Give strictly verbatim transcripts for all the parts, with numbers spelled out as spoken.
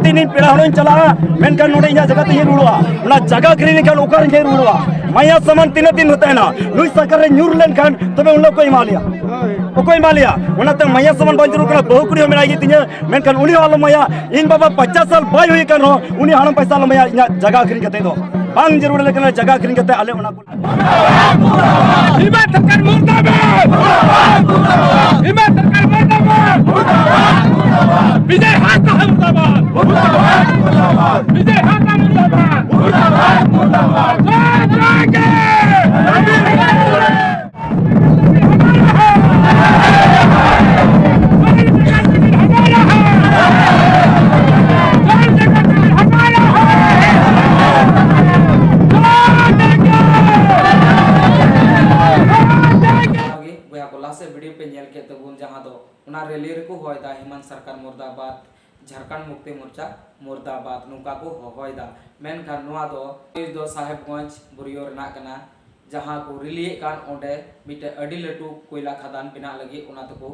ᱛᱤᱱᱤᱧ ᱯᱮᱲᱟ ᱦᱚᱲᱚᱧ ᱪᱟᱞᱟᱜᱼᱟ, ᱢᱮᱱᱠᱷᱟᱱ ᱱᱚᱰᱮ ᱤᱧᱟᱹᱜ ᱡᱟᱭᱜᱟ ᱛᱮᱧ ᱨᱩᱣᱟᱹᱲᱟ᱾ ᱚᱱᱟ ᱡᱟᱭᱜᱟ ᱟᱹᱠᱷᱨᱤᱧ ᱞᱮᱱᱠᱷᱟᱱ ᱚᱠᱟᱨᱮᱧ ᱨᱩᱣᱟᱹᱲᱟ? ᱢᱟᱭᱟ ᱥᱟᱢᱟᱱ ᱛᱤᱱᱟᱹᱜ ᱫᱤᱱ ᱛᱟᱦᱮᱱᱟ? ᱱᱩᱭ ᱥᱟᱨᱠᱟᱨ ᱨᱮ ᱧᱩᱨ ᱞᱮᱱᱠᱷᱟᱱ ᱛᱚᱵᱮ ᱩᱱ ᱚᱠᱚᱭ ᱮᱢᱟ ᱞᱮᱭᱟ? ᱚᱠᱚᱭ ᱮᱢᱟ ᱞᱮᱭᱟ? ᱚᱱᱟᱛᱮ ᱢᱟᱭᱟ ᱥᱟᱢᱟᱱ ᱵᱟᱝ ᱡᱟᱹᱨᱩᱲ ᱠᱟᱱᱟ᱾ ᱵᱟᱹᱦᱩ ᱠᱩᱲᱤ ᱦᱚᱸ ᱢᱮᱱᱟᱭ ᱜᱮ ᱛᱤᱧᱟᱹ, ᱢᱮᱱᱠᱷᱟᱱ ᱩᱱᱤ ᱦᱚᱸ ᱟᱞᱚᱢ ᱮᱢᱟᱭᱟ᱾ ᱤᱧ ᱵᱟᱵᱟ ᱯᱚᱧᱪᱟᱥ ᱥᱟᱞ ᱵᱟᱭ ᱦᱩᱭ ᱟᱠᱟᱱ ᱨᱮᱦᱚᱸ ᱩᱱᱤ ᱦᱟᱲᱟᱢ ᱯᱚᱭᱥᱟ ᱟᱞᱚᱢ ᱮᱢᱟᱭᱟ᱾ ᱤᱧᱟᱹᱜ ᱡᱟᱭᱜᱟ ᱟᱹᱠᱷᱨᱤᱧ ᱠᱟᱛᱮ ᱫᱚ ᱵᱟᱝ ᱡᱟᱹᱨᱩᱲ ᱟᱞᱮ ᱠᱟᱱᱟ᱾ ᱡᱟᱭᱜᱟ ᱟᱹᱠᱷᱨᱤᱧ ᱠᱟᱛᱮ ᱟᱞᱮ ᱚᱱᱟ ᱠᱚ ᱦᱤᱢᱟᱪᱚᱞ ᱥᱚᱨᱠᱟᱨ ᱢᱩᱨᱫᱟᱵᱟᱫ! ᱦᱤᱢᱟᱪᱚᱞ ᱥᱚᱨᱠᱟᱨ ᱢᱩᱨᱫᱟᱵᱟᱫ! ᱵᱤᱡᱚᱭ ᱦᱟᱸᱥᱫᱟ ᱢᱩᱨᱫᱟᱵᱟᱫ! ᱵᱤᱡᱚᱭ ᱦᱟᱸᱥᱫᱟ ᱢᱩᱨᱫᱟᱵᱟᱫ! ᱡᱚᱭ ᱡᱚᱭ ᱜᱮ! ᱵᱚᱭᱦᱟ ᱠᱚ, ᱞᱟᱦᱟ ᱥᱮᱫ ᱵᱷᱤᱰᱤᱭᱳ ᱯᱮ ᱧᱮᱞ ᱠᱮᱫ ᱛᱟᱵᱚᱱ, ᱡᱟᱦᱟᱸ ᱫᱚ ᱚᱱᱟ ᱨᱮᱞᱤ ᱨᱮᱠᱚ ᱦᱚᱦᱚᱭᱮᱫᱟ ᱦᱮᱢᱟᱱᱛ ᱥᱚᱨᱠᱟᱨ ᱢᱩᱨᱫᱟᱵᱟᱫ, ᱡᱷᱟᱲᱠᱷᱚᱸᱰ ᱢᱩᱠᱛᱤ ᱢᱳᱨᱪᱟ ᱢᱩᱨᱫᱟᱵᱟᱫ, ᱱᱚᱝᱠᱟ ᱠᱚ ᱦᱚᱦᱚᱭᱮᱫᱟ᱾ ᱢᱮᱱᱠᱷᱟᱱ ᱱᱚᱣᱟ ᱫᱚ ᱱᱤᱭᱩᱡᱽ ᱫᱚ ᱥᱟᱦᱮᱵᱽᱜᱚᱸᱡᱽ ᱵᱩᱨᱤᱭᱚ ᱨᱮᱱᱟᱜ ᱠᱟᱱᱟ, ᱡᱟᱦᱟᱸ ᱠᱚ ᱨᱮᱞᱤᱭᱮᱫ ᱠᱟᱱ ᱚᱸᱰᱮ ᱢᱤᱫᱴᱮᱱ ᱟᱹᱰᱤ ᱞᱟᱹᱴᱩ ᱠᱚᱭᱞᱟ ᱠᱷᱟᱫᱟᱱ ᱵᱮᱱᱟᱜ ᱞᱟᱹᱜᱤᱫ, ᱚᱱᱟ ᱛᱮᱠᱚ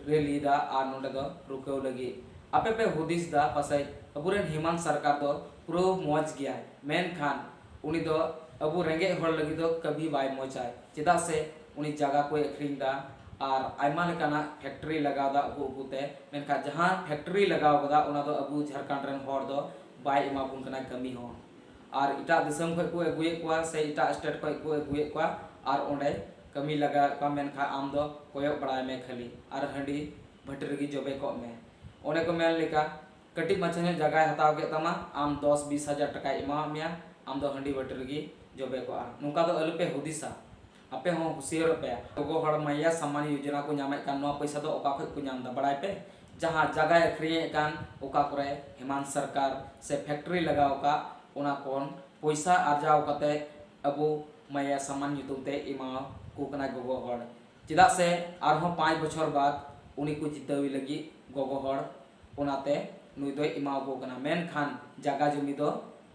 ᱨᱮᱞᱤᱭᱮᱫᱟ ᱟᱨ ᱱᱚᱸᱰᱮ ᱫᱚ ᱨᱩᱠᱟᱹᱣ ᱞᱟᱹᱜᱤᱫ᱾ ᱟᱯᱮ ᱯᱮ ᱦᱩᱫᱤᱥ ᱫᱟ ᱯᱟᱥᱮᱡ ᱟᱵᱚᱨᱮᱱ ᱦᱮᱢᱟᱱᱛ ᱥᱚᱨᱠᱟᱨ ᱫᱚ ᱯᱩᱨᱟᱹ ᱢᱚᱡᱽ ᱜᱮᱭᱟᱭ, ᱢᱮᱱᱠᱷᱟᱱ ᱩᱱᱤ ᱫᱚ ᱟᱵᱚ ᱨᱮᱸᱜᱮᱡ ᱦᱚᱲ ᱞᱟᱹᱜᱤᱫ ᱫᱚ ᱠᱟᱹᱵᱷᱤ ᱵᱟᱭ ᱢᱚᱡᱟᱭ, ᱪᱮᱫᱟᱜ ᱥᱮ ᱩᱱᱤ ᱡᱟᱭᱜᱟ ᱠᱚᱭ ᱟᱹᱠᱷᱨᱤᱧ ᱫᱟ ᱟᱨ ᱟᱭᱢᱟ ᱞᱮᱠᱟᱱᱟᱜ ᱯᱷᱮᱠᱴᱨᱤ ᱞᱟᱜᱟᱣ ᱫᱟ ᱟᱹᱜᱩ ᱟᱹᱜᱩ ᱛᱮ, ᱢᱮᱱᱠᱷᱟᱱ ᱡᱟᱦᱟᱸ ᱯᱷᱮᱠᱴᱨᱤ ᱞᱟᱜᱟᱣ ᱠᱟᱫᱟ ᱚᱱᱟ ᱫᱚ ᱟᱵᱚ ᱡᱷᱟᱲᱠᱷᱚᱸᱰ ᱨᱮᱱ ᱦᱚᱲ ᱫᱚ ᱵᱟᱭ ᱮᱢᱟ ᱵᱚᱱ ᱠᱟᱱᱟ ᱠᱟᱹᱢᱤ ᱦᱚᱸ᱾ ᱟᱨ ᱮᱴᱟᱜ ᱫᱤᱥᱚᱢ ᱠᱷᱚᱱ ᱠᱚ ᱟᱹᱜᱩᱭᱮᱫ ᱠᱚᱣᱟ ᱥᱮ ᱮᱴᱟᱜ ᱥᱴᱮᱴ ᱠᱷᱚᱱ ᱠᱚ ᱟᱹᱜᱩᱭᱮᱫ ᱠᱚᱣᱟ ᱟᱨ ᱚᱸᱰᱮ ᱠᱟᱹᱢᱤ ᱞᱟᱜᱟᱣᱮᱫ ᱠᱚᱣᱟ, ᱢᱮᱱᱠᱷᱟᱱ ᱟᱢ ᱫᱚ ᱠᱚᱭᱚᱜ ᱵᱟᱲᱟᱭ ᱢᱮ ᱠᱷᱟᱹᱞᱤ ᱟᱨ ᱦᱟᱺᱰᱤ ᱵᱷᱟᱹᱴᱤ ᱨᱮᱜᱮ ᱡᱚᱵᱮ ᱠᱚᱜ ᱢᱮ᱾ ᱚᱱᱮ ᱠᱚ ᱢᱮᱱ ᱞᱮᱠᱟ, ᱠᱟᱹᱴᱤᱡ ᱢᱟᱪᱷᱟ ᱧᱚᱜ ᱡᱟᱭᱜᱟᱭ ᱦᱟᱛᱟᱣ ᱠᱮᱫ ᱛᱟᱢᱟ, ᱟᱢ ᱫᱚᱥ ᱵᱤᱥ ᱦᱟᱡᱟᱨ ᱴᱟᱠᱟᱭ ᱮᱢᱟᱣᱟᱫ ᱢᱮᱭᱟ, ᱟᱢ ᱫᱚ ᱦᱟᱺᱰᱤ ᱵᱷᱟᱹᱴᱤ ᱨᱮᱜᱮ ᱡᱚᱵᱮ ᱠᱚᱜᱼᱟ᱾ ᱱᱚᱝᱠᱟ ᱫᱚ ᱟᱞᱚᱯᱮ ᱦᱩᱫᱤᱥᱟ, ᱟᱯᱮ ᱦᱚᱸ ᱦᱩᱥᱤᱭᱟᱹᱨᱚᱜ ᱯᱮ᱾ ᱜᱚᱜᱚ ᱦᱚᱲ ᱢᱟᱭᱭᱟ ᱥᱟᱢᱢᱟᱱ ᱭᱳᱡᱚᱱᱟ ᱠᱚ ᱧᱟᱢᱮᱫ ᱠᱟᱱ, ᱱᱚᱣᱟ ᱯᱚᱭᱥᱟ ᱫᱚ ᱚᱠᱟ ᱠᱷᱚᱱ ᱠᱚ ᱧᱟᱢ ᱮᱫᱟ ᱵᱟᱲᱟᱭ ᱯᱮ? ᱡᱟᱦᱟᱸ ᱡᱟᱭᱜᱟᱭ ᱟᱹᱠᱷᱨᱤᱧᱮᱫ ᱠᱟᱱ, ᱚᱠᱟ ᱠᱚᱨᱮ ᱦᱮᱢᱟᱱᱛ ᱥᱚᱨᱠᱟᱨ ᱥᱮ ᱯᱷᱮᱠᱴᱨᱤ ᱞᱟᱜᱟᱣ ᱟᱠᱟᱫ, ᱚᱱᱟ ᱠᱷᱚᱱ ᱯᱚᱭᱥᱟ ᱟᱨᱡᱟᱣ ᱠᱟᱛᱮ ᱟᱵᱚ ᱢᱟᱭᱭᱟ ᱥᱟᱢᱢᱟᱱ ᱧᱩᱛᱩᱢ ᱛᱮ ᱮᱢᱟ ᱠᱚ ᱠᱟᱱᱟ ᱜᱚᱜᱚ ᱦᱚᱲ᱾ ᱪᱮᱫᱟᱜ ᱥᱮ ᱟᱨᱦᱚᱸ ᱯᱟᱸᱪ ᱵᱚᱪᱷᱚᱨ ᱵᱟᱫ ᱩᱱᱤ ᱠᱚ ᱡᱤᱛᱟᱹᱣᱤ ᱞᱟᱹᱜᱤᱫ ᱜᱚᱜᱚ ᱦᱚᱲ, ᱚᱱᱟᱛᱮ ᱱᱩᱭ ᱫᱚᱭ ᱮᱢᱟᱣᱟᱠᱚ ᱠᱟᱱᱟ᱾ ᱢᱮᱱᱠᱷᱟᱱ ᱡᱟᱜᱟ ᱡᱚᱢᱤ ᱫᱚ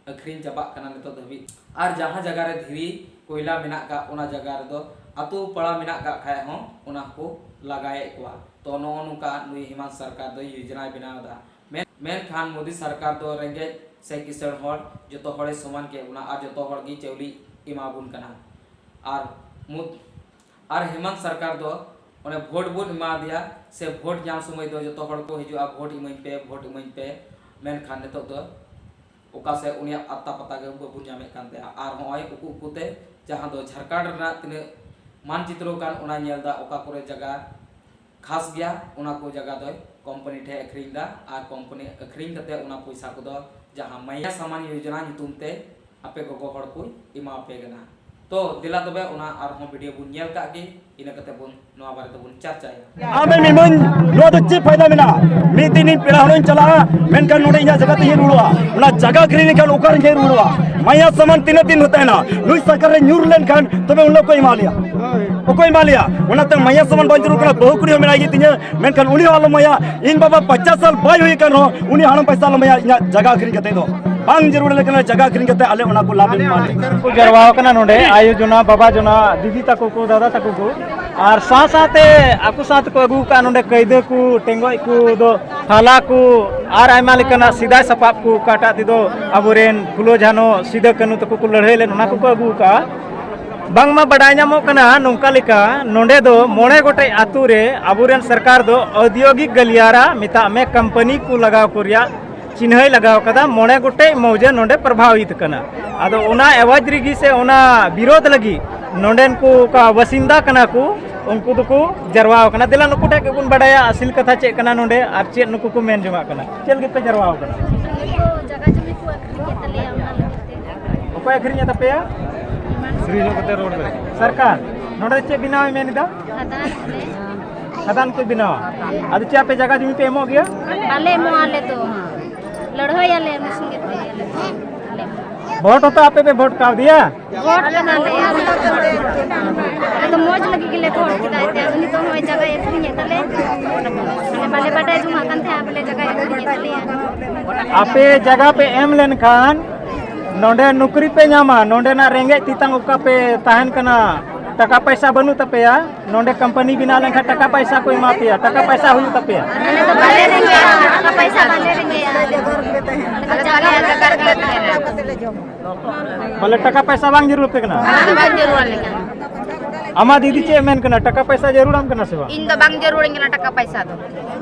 ᱟᱹᱠᱷᱨᱤᱧ ᱪᱟᱵᱟᱜ ᱠᱟᱱᱟ ᱱᱤᱛᱚᱜ ᱫᱷᱟᱹᱵᱤᱡ᱾ ᱟᱨ ᱡᱟᱦᱟᱸ ᱡᱟᱭᱜᱟ ᱨᱮ ᱫᱷᱤᱨᱤ ᱠᱚᱭᱞᱟ ᱢᱮᱱᱟᱜ ᱠᱟᱜ, ᱚᱱᱟ ᱡᱟᱭᱜᱟ ᱨᱮᱫᱚ ᱟᱛᱳ ᱯᱟᱲᱟ ᱢᱮᱱᱟᱜ ᱠᱟᱜ ᱠᱷᱟᱡ ᱦᱚᱸ ᱚᱱᱟ ᱦᱚᱸᱠᱚ ᱞᱟᱜᱟᱭᱮᱫ ᱠᱚᱣᱟ᱾ ᱛᱚ ᱱᱚᱜᱼᱚ ᱱᱚᱝᱠᱟ ᱱᱩᱭ ᱦᱮᱢᱟᱱᱛ ᱥᱚᱨᱠᱟᱨ ᱫᱚᱭ ᱭᱳᱡᱚᱱᱟᱭ ᱵᱮᱱᱟᱣ ᱮᱫᱟ᱾ ᱢᱮᱱ ᱢᱮᱱᱠᱷᱟᱱ ᱢᱳᱫᱤ ᱥᱚᱨᱠᱟᱨ ᱫᱚ ᱨᱮᱸᱜᱮᱡ ᱥᱮ ᱠᱤᱥᱟᱹᱬ ᱦᱚᱲ ᱡᱚᱛᱚ ᱦᱚᱲᱮ ᱥᱚᱢᱟᱱ ᱠᱮᱫ ᱵᱚᱱᱟ ᱟᱨ ᱡᱚᱛᱚ ᱦᱚᱲ ᱜᱮ ᱪᱟᱣᱞᱮ ᱮᱢᱟ ᱵᱚᱱ ᱠᱟᱱᱟ᱾ ᱟᱨ ᱢᱩᱫ ᱟᱨ ᱦᱮᱢᱟᱱᱛ ᱥᱚᱨᱠᱟᱨ ᱫᱚ ᱚᱱᱮ ᱵᱷᱳᱴ ᱵᱚᱱ ᱮᱢᱟ ᱫᱮᱭᱟ ᱥᱮ ᱵᱷᱳᱴ ᱧᱟᱢ ᱥᱚᱢᱚᱭ ᱫᱚ ᱡᱚᱛᱚ ᱦᱚᱲ ᱠᱚ ᱦᱤᱡᱩᱜᱼᱟ, "ᱵᱷᱳᱴ ᱤᱢᱟᱹᱧ ᱯᱮ, ᱵᱷᱳᱴ ᱤᱢᱟᱹᱧ ᱯᱮ", ᱢᱮᱱᱠᱷᱟᱱ ᱱᱤᱛᱚᱜ ᱫᱚ ᱚᱠᱟ ᱥᱮᱫ ᱩᱱᱤᱭᱟᱜ ᱟᱛᱛᱟ ᱯᱟᱛᱟ ᱜᱮ ᱵᱟᱵᱚᱱ ᱧᱟᱢᱮᱫ ᱠᱟᱱ ᱛᱟᱦᱮᱸᱫ᱾ ᱟᱨ ᱦᱚᱸᱜᱼᱚᱭ ᱩᱠᱩ ᱩᱠᱩᱛᱮ ᱡᱟᱦᱟᱸ ᱫᱚ ᱡᱷᱟᱲᱠᱷᱚᱸᱰ ᱨᱮᱱᱟᱜ ᱛᱤᱱᱟᱹᱜ ᱢᱟᱱᱪᱤᱛᱨᱚ ᱠᱟᱱ, ᱚᱱᱟ ᱧᱮᱞ ᱮᱫᱟ, ᱚᱠᱟ ᱠᱚᱨᱮ ᱡᱟᱭᱜᱟ ᱠᱷᱟᱥ ᱜᱮᱭᱟ, ᱚᱱᱟ ᱠᱚ ᱡᱟᱭᱜᱟ ᱫᱚᱭ ᱠᱳᱢᱯᱟᱱᱤ ᱴᱷᱮᱱ ᱟᱹᱠᱷᱨᱤᱧ ᱮᱫᱟ᱾ ᱟᱨ ᱠᱳᱢᱯᱟᱱᱤ ᱟᱹᱠᱷᱨᱤᱧ ᱠᱟᱛᱮ ᱚᱱᱟ ᱯᱚᱭᱥᱟ ᱠᱚᱫᱚ ᱡᱟᱦᱟᱸ ᱢᱟᱭᱟ ᱥᱟᱢᱟᱱ ᱭᱳᱡᱚᱱᱟ ᱧᱩᱛᱩᱢ ᱛᱮ ᱟᱯᱮ ᱜᱚᱜᱚ ᱦᱚᱲ ᱠᱚᱭ ᱮᱢᱟ ᱯᱮ ᱠᱟᱱᱟ᱾ ᱛᱚ ᱫᱮᱞᱟ ᱛᱚᱵᱮ ᱚᱱᱟ ᱟᱨᱦᱚᱸ ᱵᱷᱤᱰᱤᱭᱳ ᱵᱚᱱ ᱧᱮᱞ ᱠᱟᱜ ᱜᱮ, ᱤᱱᱟᱹ ᱠᱟᱛᱮ ᱵᱚᱱ ᱱᱚᱣᱟ ᱵᱟᱨᱮ ᱛᱮᱵᱚᱱ ᱪᱟᱨᱪᱟᱭᱟ᱾ ᱟᱢᱮᱢ ᱤᱢᱟᱹᱧ, ᱱᱚᱣᱟ ᱫᱚ ᱪᱮᱫ ᱯᱷᱟᱭᱫᱟ ᱢᱮᱱᱟᱜᱼᱟ? ᱢᱤᱫ ᱫᱤᱱ ᱤᱧ ᱯᱮᱲᱟ ᱦᱚᱲᱚᱧ ᱪᱟᱞᱟᱜᱼᱟ, ᱢᱮᱱᱠᱷᱟᱱ ᱱᱚᱰᱮ ᱤᱧᱟᱹᱜ ᱡᱟᱭᱜᱟ ᱛᱮᱧ ᱨᱩᱣᱟᱹᱲᱚᱜᱼᱟ᱾ ᱚᱱᱟ ᱡᱟᱭᱜᱟ ᱟᱹᱠᱷᱨᱤᱧ ᱞᱮᱠᱷᱟᱱ ᱚᱠᱟᱨᱮᱧ ᱨᱩᱣᱟᱹᱲᱚᱜᱼᱟ? ᱢᱟᱭᱟ ᱥᱟᱢᱟᱱ ᱛᱤᱱᱟᱹᱜ ᱫᱤᱱ ᱛᱟᱦᱮᱱᱟ? ᱱᱩᱭ ᱥᱚᱨᱠᱟᱨ ᱨᱮ ᱧᱩᱨ ᱞᱮᱱᱠᱷᱟᱱ ᱛᱚᱵᱮ ᱩᱱ ᱦᱤᱞᱳᱜ ᱠᱚ ᱮᱢᱟ ᱞᱮᱭᱟ, ᱚᱠᱚᱭ ᱮᱢᱟ ᱞᱮᱭᱟ? ᱚᱱᱟᱛᱮ ᱢᱟᱭᱟ ᱥᱟᱢᱟᱱ ᱵᱟᱝ ᱡᱟᱹᱨᱩᱲ ᱠᱟᱱᱟ᱾ ᱵᱟᱹᱦᱩ ᱠᱩᱲᱤ ᱦᱚᱸ ᱢᱮᱱᱟᱭ ᱜᱮ ᱛᱤᱧᱟᱹ, ᱢᱮᱱᱠᱷᱟᱱ ᱩᱱᱤ ᱦᱚᱸ ᱟᱞᱚᱢ ᱮᱢᱟᱭᱟ᱾ ᱤᱧ ᱵᱟᱵᱟ ᱯᱚᱧᱪᱟᱥ ᱥᱟᱞ ᱵᱟᱭ ᱦᱩᱭ ᱟᱠᱟᱱ ᱨᱮᱦᱚᱸ ᱩᱱᱤ ᱦᱟᱲᱟᱢ ᱯᱚᱭᱥᱟ ᱟᱞᱚᱢ ᱮᱢᱟᱭᱟ ᱤᱧᱟᱹᱜ ᱡᱟᱭᱜᱟ ᱟᱹᱠᱷᱨᱤᱧ ᱠᱟᱛᱮ ᱫᱚ᱾ ᱵᱟᱝ ᱡᱟᱹᱨᱩᱲ ᱞᱮᱠᱟᱱᱟᱜ ᱡᱟᱭᱜᱟ ᱟᱹᱠᱷᱨᱤᱧ ᱠᱟᱛᱮ ᱟᱞᱮ ᱚᱱᱟ ᱠᱚ ᱞᱟᱵᱷ ᱮᱢ ᱮᱢᱟ ᱞᱮᱭᱟ᱾ ᱠᱚ ᱡᱟᱨᱣᱟ ᱟᱠᱟᱱᱟ ᱱᱚᱰᱮ, ᱟᱭᱳ ᱡᱚᱱᱟ, ᱵᱟᱵᱟ ᱡᱚᱱᱟ, ᱫᱤᱫᱤ ᱛᱟᱠᱚ ᱠᱚ, ᱫᱟᱫᱟ ᱛᱟᱠᱚ ᱠᱚ, ᱟᱨ ᱥᱟᱶ ᱥᱟᱶᱛᱮ ᱟᱠᱚ ᱥᱟᱶ ᱛᱮᱠᱚ ᱟᱹᱜᱩ ᱟᱠᱟᱫ ᱱᱚᱰᱮ ᱠᱟᱹᱭᱫᱟᱹ ᱠᱚ, ᱴᱮᱸᱜᱚᱡ ᱠᱚ ᱫᱚ, ᱯᱷᱟᱞᱟ ᱠᱚ, ᱟᱨ ᱟᱭᱢᱟ ᱞᱮᱠᱟᱱᱟᱜ ᱥᱮᱫᱟᱭ ᱥᱟᱯᱟᱵ ᱠᱚ, ᱚᱠᱟᱴᱟᱜ ᱛᱮᱫᱚ ᱟᱵᱚᱨᱮᱱ ᱯᱷᱩᱞᱳ ᱡᱷᱟᱱᱳ, ᱥᱤᱫᱟᱹ ᱠᱟᱹᱱᱦᱩ ᱛᱟᱠᱚ ᱠᱚ ᱞᱟᱹᱲᱦᱟᱹᱭ ᱞᱮᱱ, ᱚᱱᱟ ᱠᱚᱠᱚ ᱟᱹᱜᱩ ᱟᱠᱟᱫᱼᱟ᱾ ᱵᱟᱝᱢᱟ ᱵᱟᱰᱟᱭ ᱧᱟᱢᱚᱜ ᱠᱟᱱᱟ ᱱᱚᱝᱠᱟ ᱞᱮᱠᱟ, ᱱᱚᱰᱮ ᱫᱚ ᱢᱚᱬᱮ ᱜᱚᱴᱮᱡ ᱟᱛᱳ ᱨᱮ ᱟᱵᱚᱨᱮᱱ ᱥᱚᱨᱠᱟᱨ ᱫᱚ ᱳᱫᱭᱳᱜᱤᱠ ᱜᱟᱹᱞᱤᱭᱟᱨᱟ, ᱢᱮᱛᱟᱜ ᱢᱮ, ᱠᱳᱢᱯᱟᱱᱤ ᱠᱚ ᱞᱟᱜᱟᱣ ᱠᱚ ᱨᱮᱭᱟᱜ ᱪᱤᱱᱦᱟᱹᱭ ᱞᱟᱜᱟᱣ ᱠᱟᱫᱟ᱾ ᱢᱚᱬᱮ ᱜᱚᱴᱮᱡ ᱢᱚᱣᱡᱟ ᱱᱚᱰᱮ ᱯᱨᱚᱵᱷᱟᱵᱤᱛ ᱠᱟᱱᱟ᱾ ᱟᱫᱚ ᱚᱱᱟ ᱟᱣᱟᱡᱽ ᱨᱮᱜᱮ ᱥᱮ ᱚᱱᱟ ᱵᱤᱨᱳᱫᱷ ᱞᱟᱹᱜᱤᱫ ᱱᱚᱰᱮᱱ ᱠᱚ ᱚᱠᱟ ᱵᱟᱥᱤᱱᱫᱟ ᱠᱟᱱᱟ ᱠᱚ, ᱩᱱᱠᱩ ᱫᱚᱠᱚ ᱡᱟᱨᱣᱟ ᱟᱠᱟᱱᱟ᱾ ᱫᱮᱞᱟ ᱱᱩᱠᱩ ᱴᱷᱮᱱ ᱜᱮᱵᱚᱱ ᱵᱟᱰᱟᱭᱟ ᱟᱥᱚᱞ ᱠᱟᱛᱷᱟ ᱪᱮᱫ ᱠᱟᱱᱟ ᱱᱚᱰᱮ ᱟᱨ ᱪᱮᱫ ᱱᱩᱠᱩ ᱠᱚ ᱢᱮᱱ ᱡᱚᱝᱟᱜ ᱠᱟᱱᱟ᱾ ᱪᱮᱫ ᱞᱟᱹᱜᱤᱫ ᱯᱮ ᱡᱟᱨᱣᱟ ᱟᱠᱟᱱᱟ? ᱱᱩᱠᱩ ᱡᱟᱭᱜᱟ ᱡᱚᱢᱤ ᱠᱚ ᱟᱹᱠᱷᱨᱤᱧ ᱠᱮᱫ ᱛᱟᱞᱮᱭᱟ, ᱚᱱᱟ ᱞᱟᱹᱜᱤᱫ ᱛᱮ᱾ ᱚᱠᱚᱭ ᱟᱹᱠᱷᱨᱤᱧ ᱮᱫ ᱛᱟᱯᱮᱭᱟ? ᱥᱤᱨᱤᱧ ᱧᱚᱜ ᱠᱟᱛᱮ ᱨᱚᱲ ᱢᱮ᱾ ᱥᱚᱨᱠᱟᱨ᱾ ᱱᱚᱰᱮ ᱪᱮᱫ ᱵᱮᱱᱟᱣ ᱮ ᱢᱮᱱ ᱮᱫᱟ? ᱠᱷᱟᱫᱟᱱ ᱠᱚ ᱵᱮᱱᱟᱣᱟ᱾ ᱟᱫᱚ ᱪᱮᱫ ᱟᱯᱮ ᱡᱟᱭᱜᱟ ᱡᱚᱢᱤ ᱯᱮ ᱮᱢᱚᱜ ᱜᱮᱭᱟ? ᱵᱟᱞᱮ ᱮᱢᱚᱜᱼᱟ ᱟᱞᱮ ᱫᱚ᱾ ᱞᱟᱹᱲᱦᱟᱹᱭᱟᱞᱮ ᱩᱱᱤ ᱥᱚᱸᱜᱮ ᱛᱮ ᱟᱞᱮ ᱫᱚ᱾ ᱵᱟᱞᱮ ᱮᱢᱚᱜᱼᱟ᱾ ᱵᱷᱳᱴ ᱦᱚᱸᱛᱚ ᱟᱯᱮ ᱯᱮ ᱵᱷᱳᱴ ᱠᱟᱣᱫᱮᱭᱟ? ᱵᱷᱳᱴ ᱠᱟᱫᱟᱞᱮ᱾ ᱟᱞᱮ ᱫᱚ ᱢᱚᱡᱽ ᱞᱟᱹᱜᱤᱫ ᱜᱮᱞᱮ ᱵᱷᱳᱴ ᱠᱮᱫᱟ᱾ ᱮᱱᱛᱮ ᱩᱱᱤ ᱫᱚ ᱱᱚᱜᱼᱚᱭ ᱡᱟᱭᱜᱟᱭ ᱟᱹᱠᱷᱨᱤᱧᱮᱫ ᱛᱟᱞᱮ᱾ ᱟᱞᱮ ᱵᱟᱞᱮ ᱵᱟᱰᱟᱭ ᱡᱚᱝᱟᱜ ᱠᱟᱱ ᱛᱟᱦᱮᱸᱫ ᱵᱚᱞᱮ ᱡᱟᱭᱜᱟᱭ ᱟᱹᱠᱷᱨᱤᱧᱮᱫ ᱛᱟᱞᱮᱭᱟ᱾ ᱟᱯᱮ ᱡᱟᱭᱜᱟ ᱯᱮ ᱮᱢ ᱞᱮᱱᱠᱷᱟᱱ ᱱᱚᱰᱮ ᱱᱚᱠᱨᱤ ᱯᱮ ᱧᱟᱢᱟ, ᱱᱚᱰᱮᱱᱟᱜ ᱨᱮᱸᱜᱮᱡ ᱛᱮᱛᱟᱝ ᱚᱠᱟ ᱯᱮ ᱛᱟᱦᱮᱱ ᱠᱟᱱᱟ, ᱴᱟᱠᱟ ᱯᱟᱭᱥᱟ ᱵᱟᱹᱱᱩᱜ ᱛᱟᱯᱮᱭᱟ, ᱱᱚᱰᱮ ᱠᱳᱢᱯᱟᱱᱤ ᱵᱮᱱᱟᱣ ᱞᱮᱱᱠᱷᱟᱱ ᱴᱟᱠᱟ ᱯᱟᱭᱥᱟ ᱠᱚ ᱮᱢᱟ ᱯᱮᱭᱟ, ᱴᱟᱠᱟ ᱯᱟᱭᱥᱟ ᱦᱩᱭᱩᱜ ᱛᱟᱯᱮᱭᱟ᱾ ᱟᱞᱮ ᱫᱚ ᱵᱟᱞᱮ ᱨᱮᱸᱜᱮᱡᱼᱟ, ᱴᱟᱠᱟ ᱯᱟᱭᱥᱟ ᱵᱟᱞᱮ ᱨᱮᱸᱜᱮᱡᱼᱟ᱾ ᱟᱞᱮ ᱫᱚ ᱟᱞᱮᱭᱟᱜ ᱡᱟᱭᱜᱟ ᱨᱮᱜᱮ ᱞᱮ ᱛᱟᱦᱮᱱᱟ᱾ ᱵᱚᱞᱮ ᱴᱟᱠᱟ ᱯᱟᱭᱥᱟ ᱵᱟᱝ ᱡᱟᱹᱨᱩᱲ ᱟᱯᱮ ᱠᱟᱱᱟ? ᱟᱞᱮ ᱫᱚ ᱵᱟᱝ ᱡᱟᱹᱨᱩᱲ ᱟᱞᱮ ᱠᱟᱱᱟ᱾ ᱟᱢᱟᱜ ᱫᱤᱫᱤ ᱪᱮᱫ ᱮ ᱢᱮᱱ ᱠᱟᱱᱟ, ᱴᱟᱠᱟ ᱯᱟᱭᱥᱟ ᱡᱟᱹᱨᱩᱲᱟᱢ ᱠᱟᱱᱟ ᱥᱮ ᱵᱟᱝ? ᱤᱧ ᱫᱚ ᱵᱟᱝ ᱡᱟᱹᱨᱩᱲᱟᱹᱧ ᱠᱟᱱᱟ ᱴᱟᱠᱟ ᱯᱟᱭᱥᱟ ᱫᱚ᱾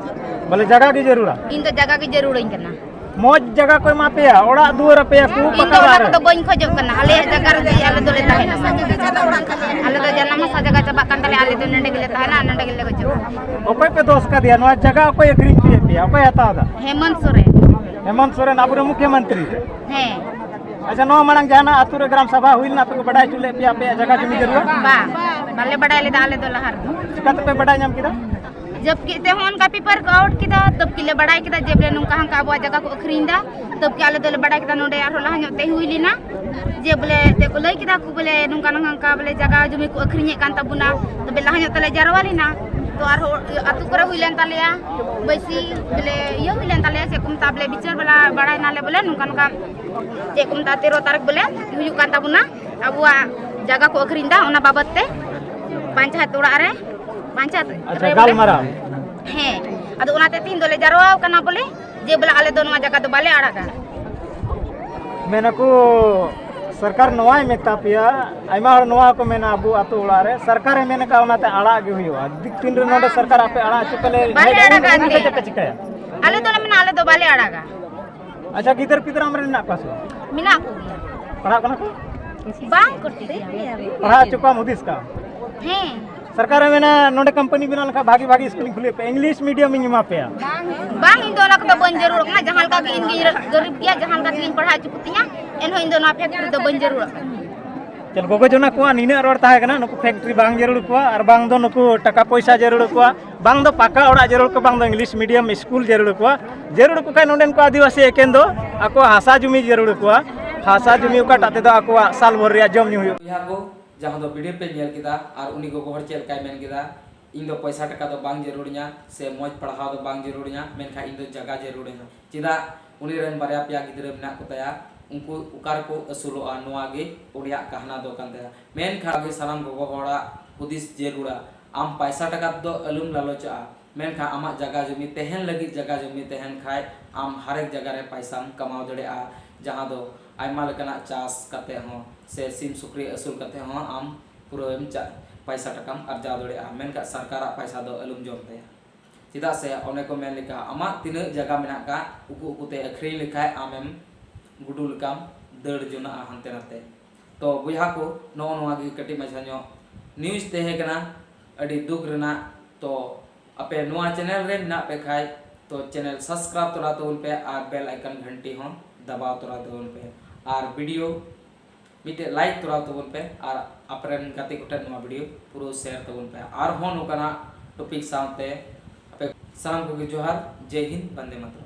ᱵᱚᱞᱮ ᱡᱟᱭᱜᱟ ᱜᱮ ᱡᱟᱹᱨᱩᱲᱟ? ᱤᱧ ᱫᱚ ᱡᱟᱭᱜᱟ ᱜᱮ ᱡᱟᱹᱨᱩᱲᱟᱹᱧ ᱠᱟᱱᱟ᱾ ᱢᱚᱡᱽ ᱡᱟᱭᱜᱟ ᱠᱚ ᱮᱢᱟ ᱯᱮᱭᱟ, ᱚᱲᱟᱜ ᱫᱩᱣᱟᱹᱨ ᱟᱯᱮᱭᱟ ᱠᱚ, ᱤᱧ ᱫᱚ ᱯᱟᱠᱟ ᱚᱱᱟ ᱚᱲᱟᱜ ᱨᱮ᱾ ᱠᱚᱫᱚ ᱵᱟᱹᱧ ᱠᱷᱚᱡᱚᱜ ᱠᱟᱱᱟ, ᱟᱞᱮᱭᱟᱜ ᱡᱟᱭᱜᱟ ᱨᱮᱜᱮ ᱟᱞᱮ ᱫᱚᱞᱮ ᱛᱟᱦᱮᱱᱟ᱾ ᱟᱞᱮ ᱫᱚ ᱡᱟᱱᱟᱢ ᱦᱟᱥᱟ ᱡᱟᱭᱜᱟ ᱪᱟᱵᱟᱜ ᱠᱟᱱ ᱛᱟᱞᱮᱭᱟ, ᱟᱞᱮ ᱫᱚ ᱱᱚᱰᱮ ᱜᱮᱞᱮ ᱛᱟᱦᱮᱱᱟ, ᱱᱚᱰᱮ ᱜᱮᱞᱮ ᱜᱚᱡᱚᱜᱼᱟ᱾ ᱚᱠᱚᱭ ᱯᱮ ᱫᱚᱥ ᱠᱟᱫᱮᱭᱟ? ᱱᱚᱣᱟ ᱡᱟᱭᱜᱟ ᱚᱠᱚᱭ ᱟᱹᱠᱷᱨᱤᱧ ᱦᱚᱪᱚᱭᱮᱫ ᱯᱮᱭᱟ? ᱚᱠᱚᱭ ᱦᱟᱛᱟᱣ ᱮᱫᱟ? ᱦᱮᱢᱚᱱᱛ ᱥᱚᱨᱮᱱ᱾ ᱦᱮᱢᱚᱱᱛ ᱥᱚᱨᱮᱱ, ᱟᱵᱚᱨᱮᱱ ᱢᱩᱠᱷᱭᱚᱢᱚᱱᱛᱨᱤ᱾ ᱦᱮᱸ᱾ ᱟᱪᱪᱷᱟ, ᱱᱚᱣᱟ ᱢᱟᱲᱟᱝ ᱡᱟᱦᱟᱱᱟᱜ ᱟᱹᱛᱩ ᱨᱮ ᱜᱨᱟᱢ ᱥᱟᱵᱷᱟ ᱦᱩᱭ ᱞᱮᱱᱟ, ᱟᱯᱮ ᱠᱚ ᱵᱟᱰᱟᱭ ᱦᱚᱪᱚ ᱞᱮᱫ ᱯᱮᱭᱟ ᱟᱯᱮᱭᱟᱜ ᱡᱟᱭᱜᱟ ᱡᱚᱢᱤ ᱡᱟᱹᱨᱩᱲᱟ? ᱵᱟᱝ, ᱵᱟᱞᱮ ᱵᱟᱰᱟᱭ ᱞᱮᱫᱟ ᱟᱞᱮ ᱫᱚ ᱞᱟᱦᱟ ᱨᱮᱫᱚ᱾ ᱪᱤᱠᱟ ᱛᱮᱯᱮ ᱵᱟᱰᱟᱭ ᱧᱟᱢ ᱠᱮᱫᱟ? ᱡᱚᱵ ᱠᱮᱫ ᱛᱮ ᱦᱚᱸ ᱚᱱᱠᱟ ᱯᱮᱯᱟᱨ ᱠᱚ ᱟᱣᱩᱴ ᱠᱮᱫᱟ, ᱛᱚᱵ ᱠᱤ ᱞᱮ ᱵᱟᱰᱟᱭ ᱠᱮᱫᱟ ᱡᱮ ᱵᱚᱞᱮ ᱱᱚᱝᱠᱟ ᱦᱟᱱᱠᱟ ᱟᱵᱚᱣᱟᱜ ᱡᱟᱭᱜᱟ ᱠᱚ ᱟᱹᱠᱷᱨᱤᱧ ᱮᱫᱟ᱾ ᱛᱚᱵ ᱠᱤ ᱟᱞᱮ ᱫᱚᱞᱮ ᱵᱟᱰᱟᱭ ᱠᱮᱫᱟ ᱱᱚᱰᱮ ᱟᱨᱦᱚᱸ ᱞᱟᱦᱟ ᱧᱚᱜ ᱛᱮ ᱦᱩᱭ ᱞᱮᱱᱟ, ᱡᱮ ᱵᱚᱞᱮ ᱛᱮ ᱠᱚ ᱞᱟᱹᱭ ᱠᱮᱫᱟ ᱠᱚ ᱵᱚᱞᱮ ᱱᱚᱝᱠᱟ ᱱᱚᱝᱠᱟ ᱵᱚᱞᱮ ᱡᱟᱭᱜᱟ ᱡᱚᱢᱤ ᱠᱚ ᱟᱹᱠᱷᱨᱤᱧᱮᱫ ᱠᱟᱱ ᱛᱟᱵᱚᱱᱟ᱾ ᱛᱚᱵᱮ ᱞᱟᱦᱟ ᱧᱚᱜ ᱛᱮᱞᱮ ᱡᱟᱨᱣᱟ ᱞᱮᱱᱟ, ᱛᱚ ᱟᱨᱦᱚᱸ ᱟᱹᱛᱩ ᱠᱚᱨᱮ ᱦᱩᱭ ᱞᱮᱱ ᱛᱟᱞᱮᱭᱟ, ᱵᱟᱹᱭᱥᱤ ᱵᱚᱞᱮ ᱤᱭᱟᱹ ᱦᱩᱭ ᱞᱮᱱ ᱛᱟᱞᱮᱭᱟ, ᱪᱮᱫ ᱠᱚ ᱢᱮᱛᱟᱜᱼᱟ ᱵᱚᱞᱮ ᱵᱤᱪᱟᱹᱨ ᱵᱟᱞᱟ ᱵᱟᱲᱟᱭ ᱱᱟᱞᱮ ᱵᱚᱞᱮ ᱱᱚᱝᱠᱟ ᱱᱚᱝᱠᱟ ᱪᱮᱫ ᱠᱚ ᱢᱮᱛᱟᱜᱼᱟ ᱛᱮᱨᱚ ᱛᱟᱹᱨᱤᱠᱷ ᱵᱚᱞᱮ ᱦᱩᱭᱩᱜ ᱠᱟᱱ ᱛᱟᱵᱚᱱᱟ ᱟᱵᱚᱣᱟᱜ ᱡᱟᱭᱜᱟ ᱠᱚ ᱟᱹᱠᱷᱨᱤᱧ ᱮᱫᱟ, ᱚᱱᱟ ᱵᱟᱵᱚᱫ ᱛᱮ ᱯᱚᱧᱪᱟᱭᱮᱛ ᱚᱲᱟᱜ ᱨᱮ ᱯᱚᱧᱪᱟᱭᱮᱛ ᱟᱪᱪᱷᱟ, ᱨᱮ ᱵᱚᱞᱮ ᱜᱟᱞᱢᱟᱨᱟᱣ᱾ ᱦᱮᱸ, ᱟᱫᱚ ᱚᱱᱟᱛᱮ ᱛᱤᱦᱤᱧ ᱫᱚᱞᱮ ᱡᱟᱨᱣᱟ ᱟᱠᱟᱱᱟ ᱵᱚᱞᱮ ᱡᱮ ᱵᱚᱞᱮ ᱟᱞᱮ ᱫᱚ ᱱᱚᱣᱟ ᱡᱟᱭᱜᱟ ᱫᱚ ᱵᱟᱞᱮ ᱟᱲᱟᱜᱟ᱾ ᱢᱮᱱᱟᱠᱚ ᱥᱚᱨᱠᱟᱨ ᱱᱚᱣᱟᱭ ᱢᱮᱛᱟ ᱯᱮᱭᱟ, ᱟᱭᱢᱟ ᱦᱚᱲ ᱱᱚᱣᱟ ᱠᱚ ᱢᱮᱱᱟ ᱟᱵᱚ ᱟᱹᱛᱩ ᱚᱲᱟᱜ ᱨᱮ ᱥᱚᱨᱠᱟᱨᱮ ᱢᱮᱱ ᱟᱠᱟᱫ ᱚᱱᱟᱛᱮ ᱟᱲᱟᱜ ᱜᱮ ᱦᱩᱭᱩᱜᱼᱟ᱾ ᱛᱤᱱ ᱨᱮ ᱱᱚᱰᱮ ᱥᱚᱨᱠᱟᱨ ᱟᱯᱮ ᱟᱲᱟᱜ ᱦᱚᱪᱚ ᱯᱮ ᱞᱟᱹᱭ ᱵᱟᱞᱮ ᱟᱲᱟᱜᱟ ᱩᱱ ᱮᱱᱛᱮ᱾ ᱪᱮᱫ ᱯᱮ ᱪᱤᱠᱟᱹᱭᱟ? ᱟᱞᱮ ᱫᱚᱞᱮ ᱢᱮᱱᱟ ᱟᱞᱮ ᱫᱚ ᱵᱟᱞᱮ ᱟᱲᱟᱜᱟ᱾ ᱟᱪᱪᱷᱟ, ᱜᱤᱫᱟᱹᱨ ᱯᱤᱫᱟᱹᱨ ᱟᱢᱨᱮᱱ ᱢᱮᱱᱟᱜ ᱠᱚᱣᱟ ᱥᱮ ᱵᱟᱝ? ᱢᱮᱱᱟᱜ ᱠᱚᱜᱮᱭᱟ᱾ ᱯᱟᱲᱦᱟᱜ ᱠᱟᱱᱟ ᱠᱚ? ᱵᱟᱝ ᱠᱚ ᱴᱷᱤᱠ ᱜᱮᱭᱟ᱾ ᱯᱟᱲᱦᱟᱣ ᱦᱚᱪᱚ ᱠᱚᱣᱟᱢ ᱦᱩᱫᱤᱥ ᱠᱟᱜᱼᱟ? ᱦᱮᱸ᱾ ᱥᱚᱨᱠᱟᱨᱮ ᱢᱮᱱᱟ ᱱᱚᱰᱮ ᱠᱳᱢᱯᱟᱱᱤ ᱵᱮᱱᱟᱣ ᱞᱮᱠᱷᱟᱱ ᱵᱷᱟᱜᱤ ᱵᱷᱟᱜᱤ ᱥᱠᱩᱞᱤᱧ ᱠᱷᱩᱞᱟᱹᱣ ᱯᱮ, ᱤᱝᱞᱤᱥ ᱢᱤᱰᱤᱭᱟᱢ ᱤᱧ ᱮᱢᱟ ᱯᱮᱭᱟ᱾ ᱵᱟᱝ, ᱤᱧ ᱫᱚ ᱚᱱᱟ ᱠᱚᱫᱚ ᱵᱟᱹᱧ ᱡᱟᱹᱨᱩᱲᱚᱜ ᱠᱟᱱᱟ᱾ ᱡᱟᱦᱟᱸ ᱞᱮᱠᱟ ᱜᱮ ᱤᱧ ᱜᱤᱧ ᱜᱟᱹᱨᱤᱵ ᱜᱮᱭᱟ, ᱡᱟᱦᱟᱸ ᱞᱮᱠᱟ ᱜᱮᱧ ᱯᱟᱲᱦᱟᱣ ᱦᱚᱪᱚ ᱠᱚᱛᱤᱧᱟ, ᱮᱱᱦᱚᱸ ᱤᱧ ᱫᱚ ᱱᱚᱣᱟ ᱯᱷᱮᱠᱴᱨᱤ ᱫᱚ ᱵᱟᱹᱧ ᱡᱟᱹᱨᱩᱲᱚᱜ ᱠᱟᱱᱟ᱾ ᱪᱮᱫ ᱜᱚᱜᱚ ᱡᱚᱱᱟ ᱠᱚᱣᱟᱜ ᱱᱤᱱᱟᱹᱜ ᱨᱚᱲ ᱛᱟᱦᱮᱸ ᱠᱟᱱᱟ, ᱱᱩᱠᱩ ᱯᱷᱮᱠᱴᱨᱤ ᱵᱟᱝ ᱡᱟᱹᱨᱩᱲ ᱠᱚᱣᱟ ᱟᱨ ᱵᱟᱝ ᱫᱚ ᱱᱩᱠᱩ ᱴᱟᱠᱟ ᱯᱚᱭᱥᱟ ᱡᱟᱹᱨᱩᱲ ᱠᱚᱣᱟ, ᱵᱟᱝ ᱫᱚ ᱯᱟᱠᱟ ᱚᱲᱟᱜ ᱡᱟᱹᱨᱩᱲ ᱠᱚᱣᱟ, ᱵᱟᱝ ᱫᱚ ᱤᱝᱞᱤᱥ ᱢᱤᱰᱤᱭᱟᱢ ᱥᱠᱩᱞ ᱡᱟᱹᱨᱩᱲ ᱠᱚᱣᱟ᱾ ᱡᱟᱹᱨᱩᱲ ᱠᱚ ᱠᱷᱟᱱ ᱱᱚᱰᱮᱱ ᱠᱚ ᱟᱹᱫᱤᱵᱟᱹᱥᱤ ᱮᱠᱮᱱ ᱫᱚ ᱟᱠᱚᱣᱟᱜ ᱦᱟᱥᱟ ᱡᱩᱢᱤ ᱡᱟᱹᱨᱩᱲ ᱠᱚᱣᱟ, ᱦᱟᱥᱟ ᱡᱩᱢᱤ ᱚᱠᱟᱴᱟᱜ ᱛᱮᱫᱚ ᱟᱠᱚᱣᱟᱜ ᱥᱟᱞ ᱵᱷᱳᱨ ᱨᱮᱭᱟᱜ ᱡᱚᱢ ᱧᱩ ᱦᱩᱭᱩᱜ᱾ ᱵᱚᱭᱦᱟ ᱠᱚ, ᱡᱟᱦᱟᱸ ᱫᱚ ᱵᱷᱤᱰᱤᱭᱳ ᱯᱮ ᱧᱮᱞ ᱠᱮᱫᱟ ᱟᱨ ᱩᱱᱤ ᱜᱚᱜᱚ ᱦᱚᱲ ᱪᱮᱫ ᱞᱮᱠᱟᱭ ᱢᱮᱱ ᱠᱮᱫᱟ, ᱤᱧ ᱫᱚ ᱯᱚᱭᱥᱟ ᱴᱟᱠᱟ ᱫᱚ ᱵᱟᱝ ᱡᱟᱹᱨᱩᱲᱤᱧᱟ ᱥᱮ ᱢᱚᱡᱽ ᱯᱟᱲᱦᱟᱣ ᱫᱚ ᱵᱟᱝ ᱡᱟᱹᱨᱩᱲᱤᱧᱟ, ᱢᱮᱱᱠᱷᱟᱱ ᱤᱧ ᱫᱚ ᱡᱟᱭᱜᱟ ᱡᱟᱹᱨᱩᱲᱤᱧᱟ᱾ ᱪᱮᱫᱟᱜ? ᱩᱱᱤ ᱨᱮᱱ ᱵᱟᱨᱭᱟ ᱯᱮᱭᱟ ᱜᱤᱫᱽᱨᱟᱹ ᱢᱮᱱᱟᱜ ᱠᱚᱛᱟᱭᱟ, ᱩᱱᱠᱩ ᱚᱠᱟ ᱨᱮᱠᱚ ᱟᱹᱥᱩᱞᱚᱜᱼᱟ, ᱱᱚᱣᱟ ᱜᱮ ᱩᱱᱤᱭᱟᱜ ᱠᱟᱦᱱᱟ ᱫᱚ ᱠᱟᱱ ᱛᱟᱭᱟ᱾ ᱢᱮᱱᱠᱷᱟᱱ ᱜᱮ ᱥᱟᱱᱟᱢ ᱜᱚᱜᱚ ᱦᱚᱲᱟᱜ ᱦᱩᱫᱤᱥ ᱡᱟᱹᱨᱩᱲᱟ, ᱟᱢ ᱯᱟᱭᱥᱟ ᱴᱟᱠᱟ ᱫᱚ ᱟᱞᱚᱢ ᱞᱟᱞᱚᱪᱟᱜᱼᱟ, ᱢᱮᱱᱠᱷᱟᱱ ᱟᱢᱟᱜ ᱡᱟᱭᱜᱟ ᱡᱚᱢᱤ ᱛᱟᱦᱮᱱ ᱞᱟᱹᱜᱤᱫ ᱡᱟᱭᱜᱟ ᱡᱚᱢᱤ ᱛᱟᱦᱮᱱ ᱠᱷᱟᱡ, ᱟᱢ ᱦᱟᱨᱮᱠ ᱡᱟᱭᱜᱟ ᱨᱮ ᱯᱟᱭᱥᱟᱢ ᱠᱟᱢᱟᱣ ᱫᱟᱲᱮᱭᱟᱜᱼᱟ, ᱡᱟᱦᱟᱸ ᱫᱚ ᱟᱭᱢᱟ ᱞᱮᱠᱟᱱᱟᱜ ᱪᱟᱥ ᱠᱟᱛᱮ ᱦᱚᱸ ᱥᱮ ᱥᱤᱢ ᱥᱩᱠᱨᱤ ᱟᱹᱥᱩᱞ ᱠᱟᱛᱮ ᱦᱚᱸ ᱟᱢ ᱯᱩᱨᱟᱹᱣᱮᱢ ᱪᱟ-, ᱯᱟᱭᱥᱟ ᱴᱟᱠᱟᱢ ᱟᱨᱡᱟᱣ ᱫᱟᱲᱮᱭᱟᱜᱼᱟ᱾ ᱢᱮᱱᱠᱷᱟᱱ ᱥᱚᱨᱠᱟᱨᱟᱜ ᱯᱟᱭᱥᱟ ᱫᱚ ᱟᱞᱚᱢ ᱡᱚᱢ ᱛᱟᱭᱟ᱾ ᱪᱮᱫᱟᱜ ᱥᱮ ᱚᱱᱮ ᱠᱚ ᱢᱮᱱ ᱞᱮᱠᱟ, ᱟᱢᱟᱜ ᱛᱤᱱᱟᱹᱜ ᱡᱟᱭᱜᱟ ᱢᱮᱱᱟᱜ ᱟᱠᱟᱫ, ᱩᱠᱩ ᱩᱠᱩᱛᱮ ᱟᱹᱠᱷᱨᱤᱧ ᱞᱮᱠᱷᱟᱡ ᱟᱢᱮᱢ ᱜᱩᱰᱩ ᱞᱮᱠᱟᱢ ᱫᱟᱹᱲ ᱡᱚᱱᱟᱜᱼᱟ ᱦᱟᱱᱛᱮ ᱱᱟᱛᱮ᱾ ᱛᱚ ᱵᱚᱭᱦᱟ ᱠᱚ, ᱱᱚᱜᱼᱚ ᱱᱚᱣᱟ ᱜᱮ ᱠᱟᱹᱴᱤᱡ ᱢᱟᱪᱷᱟ ᱧᱚᱜ news ᱛᱟᱦᱮᱸ ᱠᱟᱱᱟ, ᱟᱹᱰᱤ ᱫᱩᱠ ᱨᱮᱱᱟᱜ᱾ ᱛᱚ ᱟᱯᱮ ᱱᱚᱣᱟ channel ᱨᱮ ᱢᱮᱱᱟᱜ ᱯᱮ ᱠᱷᱟᱡ, ᱛᱚ channel subscribe ᱛᱚᱨᱟ ᱛᱟᱵᱚᱱ ᱯᱮ ᱟᱨ bell icon ᱜᱷᱟᱱᱴᱤ ᱦᱚᱸ ᱫᱟᱵᱟᱣ ᱛᱚᱨᱟ ᱛᱟᱵᱚᱱ ᱯᱮ, ᱟᱨ video ᱢᱤᱫᱴᱮᱡ like ᱛᱚᱨᱟ ᱛᱟᱵᱚᱱ ᱯᱮ ᱟᱨ ᱟᱯᱮᱨᱮᱱ ᱜᱟᱛᱮ ᱠᱚᱴᱷᱮᱱ ᱱᱚᱣᱟ video ᱯᱩᱨᱟᱹ share ᱛᱟᱵᱚᱱ ᱯᱮ᱾ ᱟᱨᱦᱚᱸ ᱱᱚᱝᱠᱟᱱᱟᱜ topic ᱥᱟᱶᱛᱮ ᱟᱯᱮ ᱥᱟᱱᱟᱢ ᱠᱚᱜᱮ ᱡᱚᱦᱟᱨ, ᱡᱟᱭ ᱦᱤᱱᱫ, ᱵᱚᱱᱫᱮ ᱢᱟᱛᱚᱨᱚᱢ᱾